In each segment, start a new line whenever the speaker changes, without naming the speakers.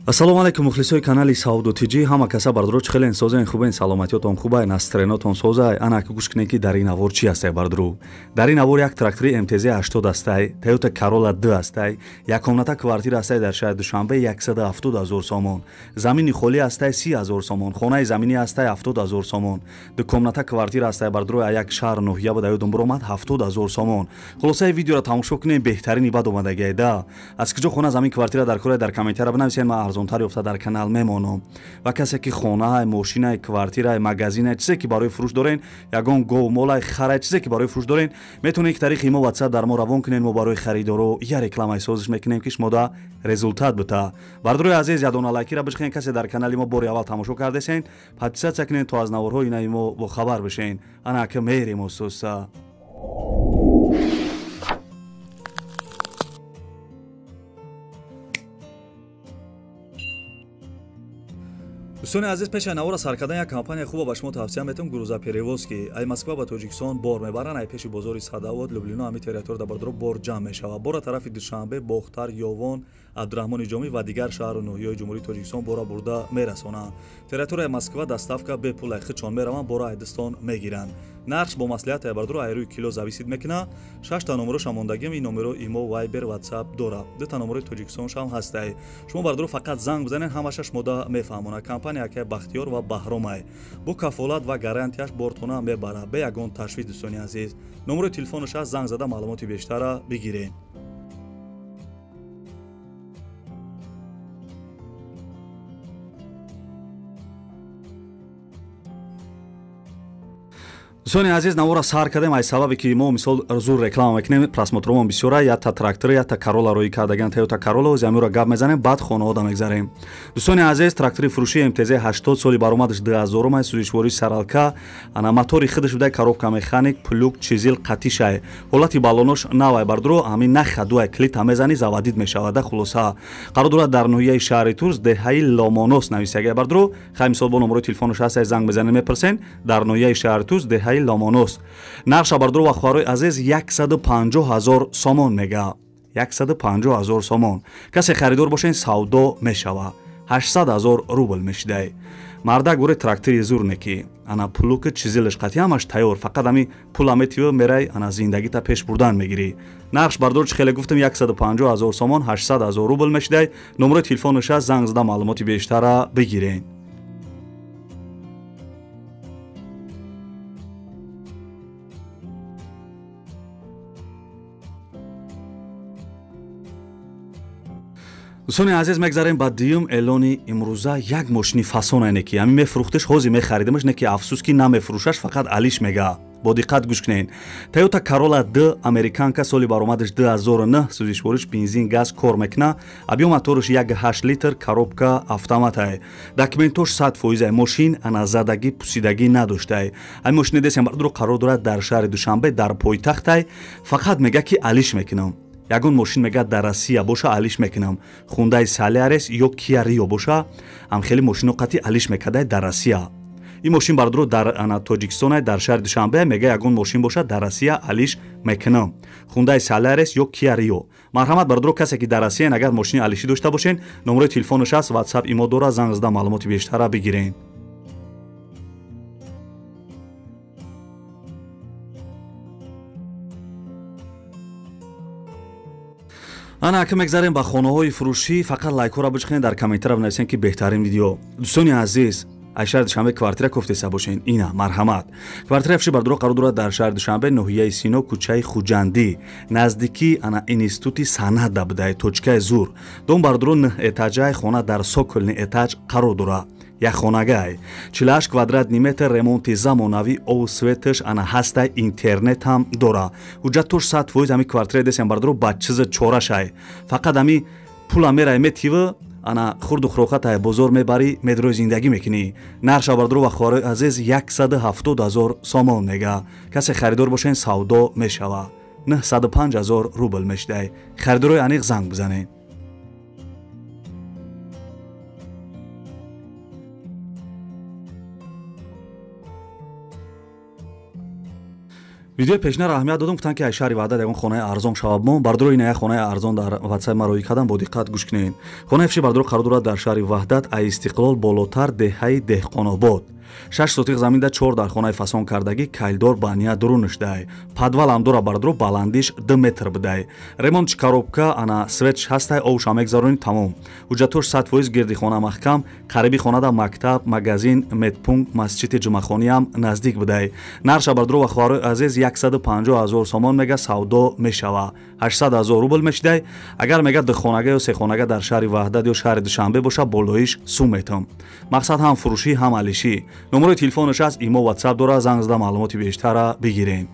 Ассалому алайкум мухлисои канали Савдо ТЖ. Ҳама каса бардро чӣ хелен созен, хубен, саломатиётон хубай, настроениятон созай. Ана ки гӯш кунед, ки дар ин навор чӣ ҳастай бардро. Дар ин навор як трактори МТЗ 80 ҳастай, Toyota Corolla 2 ҳастай, як комната квартира ҳастай дар шаҳри Душанбе 170 ҳазор сомон, замини холӣ ҳастай 30 ҳазор сомон, хонаи заминӣ ҳастай 70 ҳазор сомон, ду комната квартира ҳастай бардро як шаҳр ноҳия буда ёдум биромад 70 ҳазор сомон. Хулосаи видеоро тамошо кунед, беҳтарини бад омадагиайда. Аз куҷо хона, замин, квартира дар кора дар комментария бинависед, ман арзонтар ёфта дар канал мемонам. Ва касе ки хонаҳай, мошинай, квартирай, магазинай, чизе ки барои фурӯш дорен, ягон гов, молай, харай, чизе ки барои фурӯш дорен, метавонед ки тариқи имо WhatsApp дар мо равон кунед. Мо барои харидоро я рекламаи созиш мекунем, ки шумо да результат бита. Бардорои азиз, ядона лайкира бишкунед. Касе дар канали мо бори аввал тамошо кардесен, подписаться кунед, то аз наворҳои нави мо бохабар бишен. Ана ки мерем ососа. Дӯстони азиз, пеш аз навора сар кардан як компания хуба ба шумо тавсия метавам, грузоперевозки. Ай Москва ба Тоҷикистон бор мебаранд, ай пеши бозори Садовод, Люблино, ҳами территория дар бардоро бор ҷамъ мешавад. Бора тарафи Душанбе, Бохтар, Ёвон, Абдураҳмони Ҷомӣ ва дигар шаҳру ноҳияҳои Ҷумҳурии Тоҷикистон бора бурда мерасонанд. Территорияи Москва доставка бепул, ай худшон мераванд, бора айдистон мегиранд. Нарх бо маслиҳат ай бардоро ай рӯи кило зависит мекунад. Шашта номерошам мондагим, ин номеро имо, Вайбер, WhatsApp дорад. Дута номерои Тоҷикистоншам ҳастай. Шумо бардоро фақат занг бизанед, ҳамаша шумода мефаҳмонад. Компания акай Бахтиёр ва Баҳромай бо кафолат ва гарантияш бортона мебарад, бе ягон ташвиш. Дӯстони азиз, номерои телефонаш аст, занг зада маълумоти бештара бигиред. Дӯстони азиз, навора сар кардем аз сабабе ки мо мисол зур реклама мекунем, просмотромон бисёра. Якта трактор, якта Corolla рӯй кардаган, Toyota Corolla, ози ҳамиро гап мезанем, баъд хонаҳода мегзарем. Дӯстони азиз, трактори фурӯши МТЗ 80 соли баромадаш 2000 ай, сӯзишвории саралка, ана мотори худаш буда, коробка механик, плуг, чизил қатишай, ҳолати баллонош навай бардро, ҳамин нахадуай, клита мезани заводить мешавад. Хулоса, қарор дорад дар ноҳияи шаҳри Турс, деҳаи Ломонос нависагай бардро. Хай мисол бо номерои телефонаш ҳастай, занг мезанем, мепурсен. Дар ноҳияи шаҳри Турс, деҳаи Ломонос. Нархша бардро ва хоҳарои азиз 150 ҳазор сомон мега, 150 ҳазор сомон. Касе харидор бошен, савдо мешава. 800 ҳазор рубл мешидай. Мардак гуре трактори зур неки, ана плуки чизилаш қатъи ҳамаш тайёр, фақат ами пула метива мерай, ана зиндагита пеш бурдан мегирӣ. Нархш бардор чӣ хеле гуфтам, 150 ҳазор сомон, 800 ҳазор рубл мешидай. Номерои телефонаш аст, занг зада маълумоти бештара бигирен. Дӯстони азиз, мегзарем ба дуюм эълони имрӯза. Як мошини фасона не ки ҳамин мефурӯхтиш, ҳозир мехаридимаш, не ки афсӯс ки намефурӯшаш, фақат алиш мега. Бо диққат гӯш кунед. Toyota Corolla 2 американка, соли баромадаш 2009, сӯзишвориш бензин, газ кор мекуна, объём мотораш 1,8 литр, коробка автоматай, документош 100%. Мошин ана задагӣ пусидагӣ надоштай. Ҳамин мошини десем бардро қарор дорад дар шаҳри Душанбе, дар пойтахтай. Фақат мега ки алиш мекунам. Ягон мошин мега дар Россия боша, алиш мекунам. Хундай Солярис ё Kia Rio боша, ҳам хеле мошино қатъи алиш мекардай дар Россия. Ин мошин бардро дар ана Тоҷикистон, дар шаҳри Душанбе, мега ягон мошин боша дар Россия алиш мекунам. Хундай Солярис ё Kia Rio. Марҳамат бардро, касе ки дар Россия агар мошини алишӣ дошта бошен, номерои телефонаш аст, WhatsApp имо дора, занг зада маълумоти бештара бигирен. Ана ака мегзарем ба хонаҳои фурӯшӣ. Фақат лайкҳоро бичхунед, дар комментария бинависен ки беҳтарин видео. Дӯстони азиз, аз шаҳри Душанбе квартира кофтеса бошен, ина марҳамат. Квартираи фурӯши бардоро қарор дорад дар шаҳри Душанбе, ноҳияи Сино, кӯчаи Хуҷандӣ, наздикии ана институти санъат да будай, точкаи зур. Дом бардоро 9 этажаи, хона дар сокольный этаж қарор дорад. Як хонагай 48 квадратный метр, ремонти замонавӣ, обу светаш ана ҳастай, интернет ҳам дора. Ҳуҷҷатош 100%. Ҳами квартира десем бардоро ба чиза чорашай, фақат ҳами пула мерай метива, ана хурду хӯрокатай бозор мебарӣ, медрои зиндагӣ мекунӣ. Нархша бардоро ва хоҳарои азиз 170 ҳазор сомон мега. Касе харидор бошен, савдо мешава. 905 ҳазор рубл мешидай. Харидорои аниқ занг бизанед. Видеои пешинара аҳамият додам, гуфтанд ки ай шаҳри Ваҳдат ягон хонаи арзон шавад мо. Бардоро, ина як хонаи арзон дар ватсап ма роӣ кардам, бо диққат гӯш кунед. Хонаи фурӯши бардоро қарор дорад дар шаҳри Ваҳдат, ай Истиқлол болотар, деҳаи Деҳқонобод. 6 сотиқ заминда 4 дар хонаи фасон кардагӣ, кайлдор баня дурунашдай. Подвалам дора бардоро, баландиш 2 метр будай. Ремонтш коробка, ана светш ҳастай, овша мегзаронӣ, тамом. Ҳуҷҷатош 100%, гирди хона маҳкам, қариби хонада мактаб, магазин, медпункт, масҷиди ҷумъахониам наздик будай. Нарша бардоро ва хоҳарои азиз 150 000 сомон мега, савдо мешава. 800 000 рубл мешидай. Агар мега духонага ё сехонага дар шаҳри Ваҳдат ё шаҳри Душанбе боша, болоиш сум метам. Мақсад ҳам фурӯшӣ, ҳам алишӣ. Номерои телефонаш аст, имо, ватсап дора, занг зада маълумоти бештара бигирем.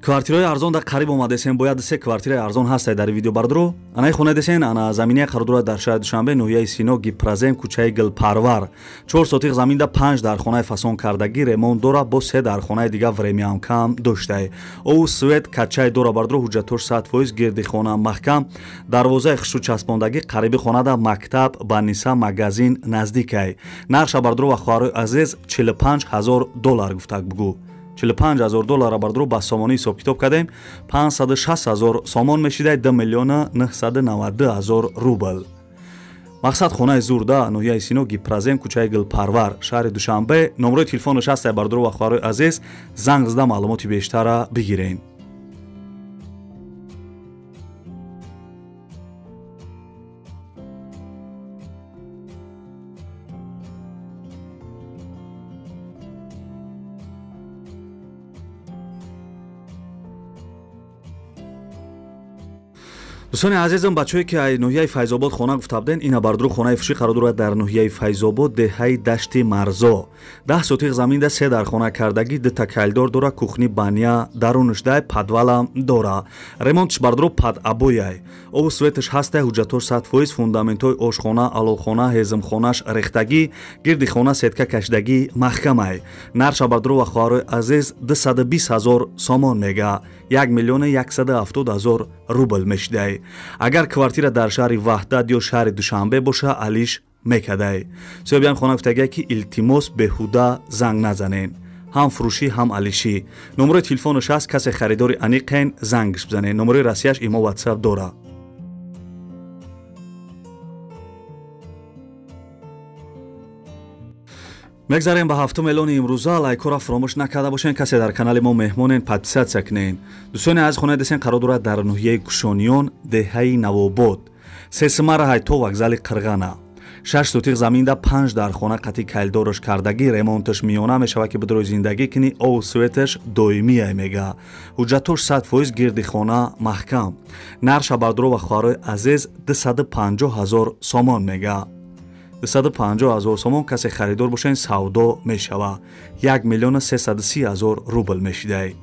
Квартираҳои арзон дар қариб омадесен, бояд се квартираи арзон ҳастай дар видео бардоро. Анаи хона десен, ана заминия қарор дорад дар шаҳри Душанбе, ноҳияи Сино, Гипразем, кӯчаи Гилпарвар. 4 сотиқ заминда 5 дар хонаи фасон кардагӣ, ремонт дора, бо 3 дар хонаи дига времяам кам доштай. Оу свет качай дора бардоро, ҳуҷҷатош 100%, гирди хона маҳкам, дарвозаи хушрӯ часпондагӣ, қариби хонада мактаб, баниса, магазин наздикай. Нарша бардоро ва хоҳарои азиз 45 000 доллар гуфтак бугӯ. 45 000 доллара бардоро ба сомонӣ ҳисоб-китоб кардем, 560 000 сомон мешидай, 2 992 000 рубл. Мақсад хонаи зурда, ноҳияи Сино, Гипразем, кӯчаи Гилпарвар, шаҳри Душанбе. Номерои телефонаш ҳастай бардоро ва хоҳарои азиз, занг зада маълумоти бештара бигирем. Дӯстони азизам, бачаҳое ки ай ноҳияи Файзобод хона гуфта буден, ина бардоро хонаи фурӯшӣ қарор дорад дар ноҳияи Файзобод, деҳаи Дашти Марзо. 10 сотиқ заминда 3 дар хона кардагӣ, 2 та кайлдор дора, кухни баня дарунашдай, подвалам дора. Ремонтш бардоро пад абояй. Обу светаш ҳастай, ҳуҷҷатош 100%, фундаментҳои ошхона, аловхона, ҳезмхонаш рехтагӣ, гирди хона сетка кашидагӣ, маҳкамай. Нарша бардоро ва хоҳарои азиз 220 000 сомон мега, 1 170 000 рубл мешидай. Агар квартира дар шаҳри Ваҳдат ё шаҳри Душанбе боша, алиш мекадай. Соҳибиам хона гуфтагия ки илтимос беҳуда занг назанен. Ҳам фурӯшӣ, ҳам алишӣ. Номерои телефонаш ҳаст, касе харидори аниқен зангш бизанен. Номерои расияш имо, ватсап дора. Мегзарем ба ҳафтум эълони имрӯза. Лайкҳоро фаромӯш накарда бошен. Касе дар канали мо меҳмонен, подписатсия кунен. Дӯстони азиз, хонаи десен қарор дорад дар ноҳияи Кушониён, деҳаи Навобод, сесимараҳай то вокзали Қирғана. 6 сотиқ заминда 5 дар хона қатъи кайлдораш кардагӣ, ремонташ миёна мешавад ки бидрои зиндагӣ кунӣ, ов светаш доимия мега. Ҳуҷҷатош 100%, гирди хона маҳкам. Нарша бардоро ва хоҳарои азиз 250 000 сомон мега. 250 000 сомон, касе харидор бошен, савдо мешава. 1 330 000 рубл мешидай.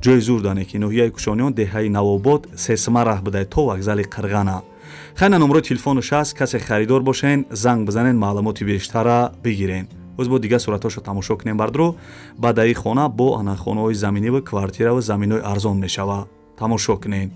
Ҷои зурдане ки ноҳияи Кушониён, деҳаи Навобод, сесима раҳ будай то вокзали Қирғана. Хайна номерои телефонаш ҳаст, касе харидор бошен, занг бизанен, маълумоти бештара бигирен. Боз бо дигар суратҳошо тамошо кунем бардоро. Баъдаи хона бо ана хонаҳои заминӣ ва квартира ва заминҳои арзон мешава. Тамошо кунен.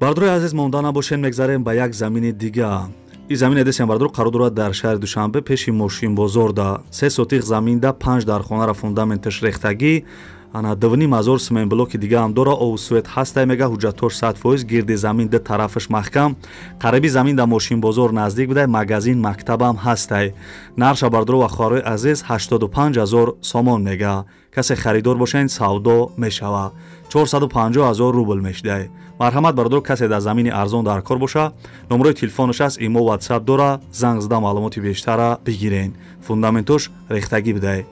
Бардорои азиз, монда набошен, мегзарем ба як замини дига. Ин замине десем бардоро қарор дорад дар шаҳри Душанбе, пеши мошинбозорда. 3 сотиқ заминда 5 дар хонара фундаменташ рехтагӣ, ана 2 500 симентблоки дига ҳам дора, ов свет ҳастай мега, ҳуҷҷатош 100%, гирди замин ду тарафаш маҳкам, қариби замин да мошинбозор наздик будай, магазин, мактабам ҳастай. Нарша бардоро ва хоҳарои азиз 85 000 сомон мега. Касе харидор бошен, савдо мешава. 450 000 рубл мешидай. Марҳамат бардоро, касе дар замини арзон дар кор боша, номерои телефонаш аст, имо, ватсап дора, занг зада маълумоти бештара бигирен. Фундаментош рехтагӣ будай.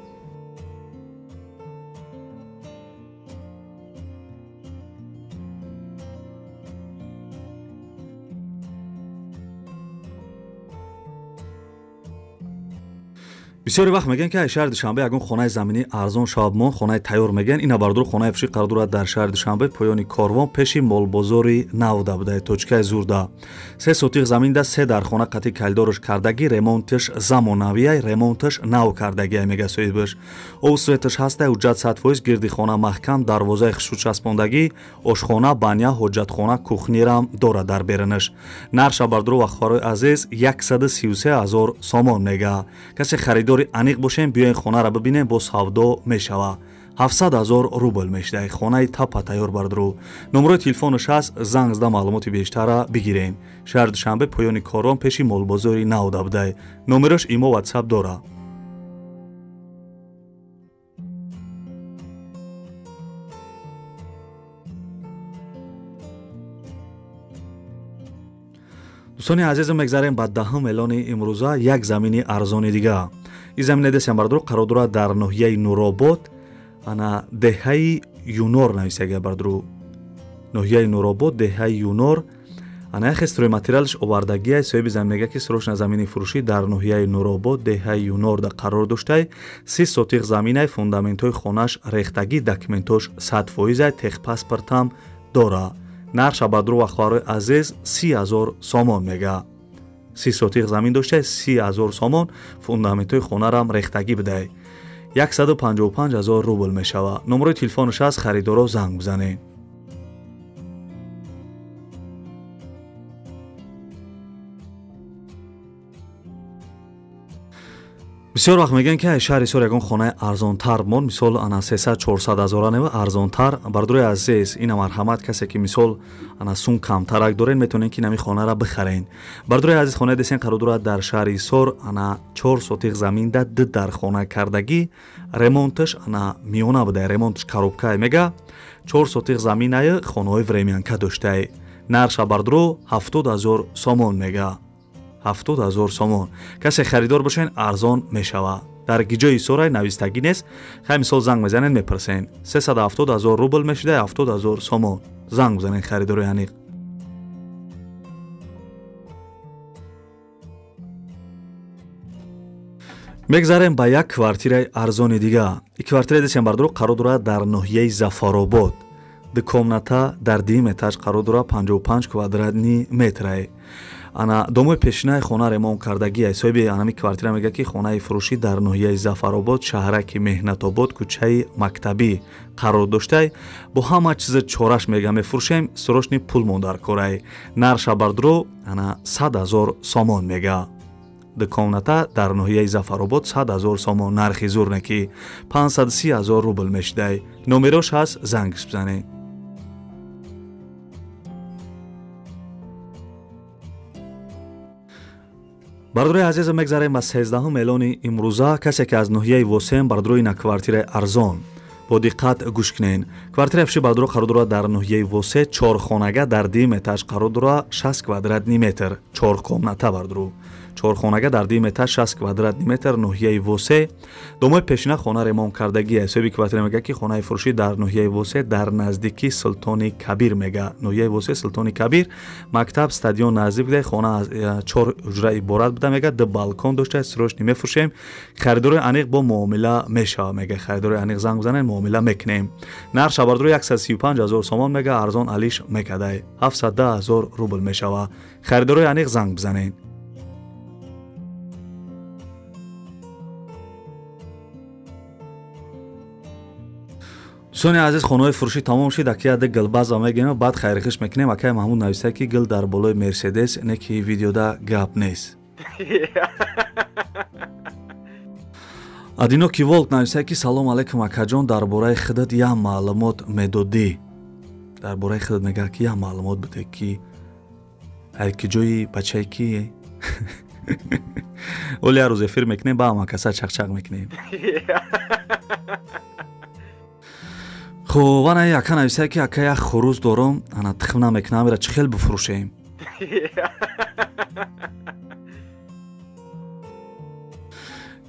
Бисёри вақт мегӯянд, ки ай шаҳри Душанбе ягон хонаи заминӣ арзон шавад, мон хонаи тайёр мегӯянд. Ина бардор хонаи фурӯшӣ қарор дорад дар шаҳри Душанбе, поёни корвон, пеши молбозори навда буда, точкаи зурда. 3 сотиқ заминда 3 дархона қатъи калидорш кардагӣ, ремонтш замонавиай, ремонтш нав кардагиай мега соҳибаш. Об светаш ҳастай, ҳуҷҷат 100%, гирди хона маҳкам, дарвозаи хушрӯ часпондагӣ, ошхона, баня, ҳоҷатхона, кухнирам дорад дар берунаш. Нарша бардор ва хоҳарои азиз 133 000 сомон мега. Касе харидор аниқ бошем, биёен хонаро бибинем, бо савдо мешава. 700 000 рубл мешидай. Хонаи тапа тайёр бардру. Номерои телефонаш ҳаст, занг зада маълумоти бештарра бигирем. Шаҳри Душанбе, поёни корвон, пеши молбозори навда будай. Номерош имо ватсап дора. Дӯстони азизм, мегзарем ба 10 эълони имрӯза, як замини арзони дига. Ин замина десям бардор қарор дорад дар ноҳияи Нуробод, ана деҳаи Юнор нависага бардору. Ноҳияи Нуробод, деҳаи Юнор. Ана яхе стройматериалш овардагиай. Соҳиби замин мега, ки срочна замини фурӯшӣ дар ноҳияи Нуробод, деҳаи Юнорда қарор доштай. 30 сотиқ заминай, фундаментҳои хонаш рехтагӣ, документош 100%, техпаспортам дора. Нарша бардору ва хоҳарои азиз 30 000 сомон мега. 30 сотиқ замин доштай, 30 000 сомон, фундаментҳои хонарам рехтагӣ бидай. 155 000 рубл мешава. Номерои телефонаш ҳаст, харидоро занг бизанед. Бисёр вақт мегӯянд, ки ай шаҳри Ҳисор ягон хонаи арзонтар мон, мисол ана 300-400 ҳазора нева арзонтар. Бардорои азиз, ина марҳамат, касе ки мисол ана сум камтарак дорен, метавонед ки нами хонаро бихарен. Бардорои азиз, хонаи десен қарор дорад дар шаҳри Ҳисор, ана 4 сотиқ заминда 2 дархона кардагӣ, ремонташ ана миёна буда, ремонташ коробкае мега. 4 сотиқ заминае, хонаҳои времянка доштай. Нарша бардоро 70 000 сомон мега. 70 000 сомон. Касе харидор бошен, арзон мешава. Дар гиҷои Ҳисорай навистагӣ нест. Хай мисол занг мезанен, мепурсен. 370 000 рубл мешида, 70 000 сомон. Занг бизанен харидори аниқ. Мегзарем ба як квартираи арзони дига. Ин квартираи десем бардоро қарор дорад дар ноҳияи Зафаробод. 2 комната дар дуюм этаж қарор дорад, 55 квадратни метрае. Ана домои пешинаи хона ремонт кардагиай. Соҳиби анами квартира мега, ки хонаи фурӯшӣ дар ноҳияи Зафаробод, шаҳраки Меҳнатобод, кӯчаи мактабӣ қарор доштай. Бо ҳама чизи чораш мега мефурӯшем, срочни пулмон дар корай. Нарша бардро ана 100 000 сомон мега. 2 комната дар ноҳияи Зафаробод 100 000 сомон, нархи зур неки 530 000 рубл мешидай. Номерош ҳаст, зангш бизанед. Бардорои азиз, мегзарем ба 13 эълони имрӯза. Касе ки аз ноҳияи Восем, бардорои на квартираи арзон бо диққат гӯш кунед. Квартираи фурӯшӣ бардоро қарор дорад дар ноҳияи Восе, 4 хонага дар дуюм этаж қарор дорад, 60 квадратни метр, 4 комната бардоро. 4 хонага дар дуюм этаж 60 квадратни метр, ноҳияи Восе. Домои пешина хона ремонт кардагӣ. Соҳиби квартира мега, ки хонаи фурӯшӣ дар ноҳияи Восе дар наздикии Султони Кабир мега. Ноҳияи Восе, Султони Кабир, мактаб, стадион наздик буда, хона аз 4 ҳуҷра иборат буда мега, 2 балкон дошта, срочно мефурӯшем. Харидорои аниқ бо муомила мешава мега. Харидорои аниқ занг бизанед, муомила мекунем. Нарша бардоро 135 000 сомон мега, арзон алиш мекадай. 710 000 рубл мешава. Харидорои аниқ занг бизанед. Дӯстони азиз, хонаҳои фурӯшӣ тамом шид. Аки яде гилбаза мегирем, баъд хайрихиш мекунем. Акай Маҳмуд нависта, ки гил дар болои Мерседес, не ки видеода гап нест. Адиноки Волк нависта, ки салом алейкум акаҷон, дар бораи худат як маълумот медодӣ. Дар бораи худат мега, ки як маълумот биде, ки ки ҷои бачае ки оли як рӯз эфир мекунем, ба ҳама каса чақчақ мекунем. Хуб, ана яка нависта, ки ака як хурӯз дорам, ана тухм намекунам, ира чӣ хел бифурӯшем?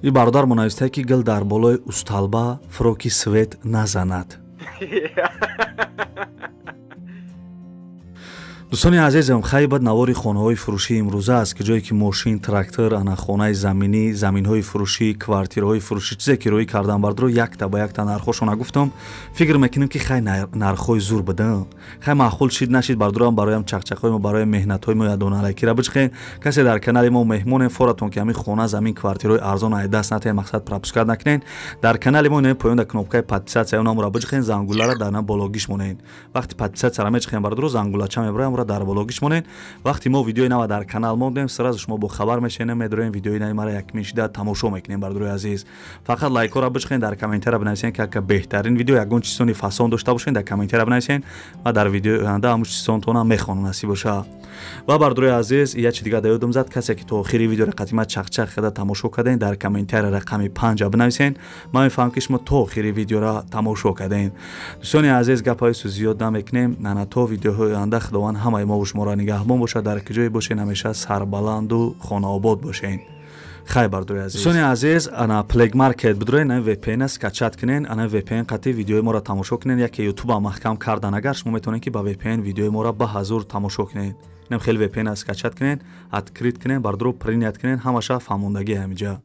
И бародармо нависта, ки гил дар болои усталба фуроки свет назанад. Дӯстони азизам, хай бад навори хонаҳои фурӯшии имрӯза аст, ки ҷое ки мошин, трактор, ана хонаи заминӣ, заминҳои фурӯшӣ, квартираҳои фурӯшӣ, чизе ки рӯӣ кардан бардро, якта ба якта нархҳошона гуфтам. Фикр мекунем, ки хай нархҳои зур буда, хай маъқул шид, нашид, бардурам, бароям чақчақҳои мо, барои меҳнатҳои мо ядоналайкира бичхен. Касе дар канали мо меҳмонем, форатон ки ҳамин хона, замин, квартираҳои арзон ай даст натаҳен, мақсад пропускать накунен. Дар канали мо не поён дар кнопкаи подписаться онамро бичхен, зангулара дар на бологиш монен. Вақти подписаться ра мечхен, бардуро, зангулача мебароям, дар бологиш монен. Вақти мо видеои нава дар канал мондем, сразу шумо бо хабар мешенем, медорем видеои нави мара якмин шида тамошо мекунем. Бардурои азиз, фақат лайкҳоро бичхен, дар комментария бинависен, ки ака беҳтарин видео. Ягон чизони фасон дошта бошен, дар комментария бинависен ва дар видеои оянда ҳамун чизонтона мехонам, насиб боша. Ва бардурои азиз, як чи дига да ёдам зад: касе ки то охири видеоро қатима чақчақ када тамошо кардем, дар комментария рақами 5 бинависен. Ман мефаҳмам, ки шумо то охири видеоро тамошо кардем. Дӯстони азиз, гапҳои су зиёд намекунем. Нана, то видеоҳои оянда Худованд ҳамаи мову шуморо нигаҳбон бошад. Дар куҷое бошен, ҳамеша сарбаланду хонаобод бошен. Хай, бардои азиз, дӯстони азиз, ана Play Market бидроен, ана VPN скачать кунен, ана VPN қати видеои моро тамошо кунен. Яке Ютуба маҳкам кардан, агар шумо метавонед, ки ба VPN видеои моро ба ҳазур тамошо кунед. Инам хеле VPN скачать кунен, открыть кунен, бардоро, принять кунен, ҳамаша фаҳмондагӣ ҳамиҷа.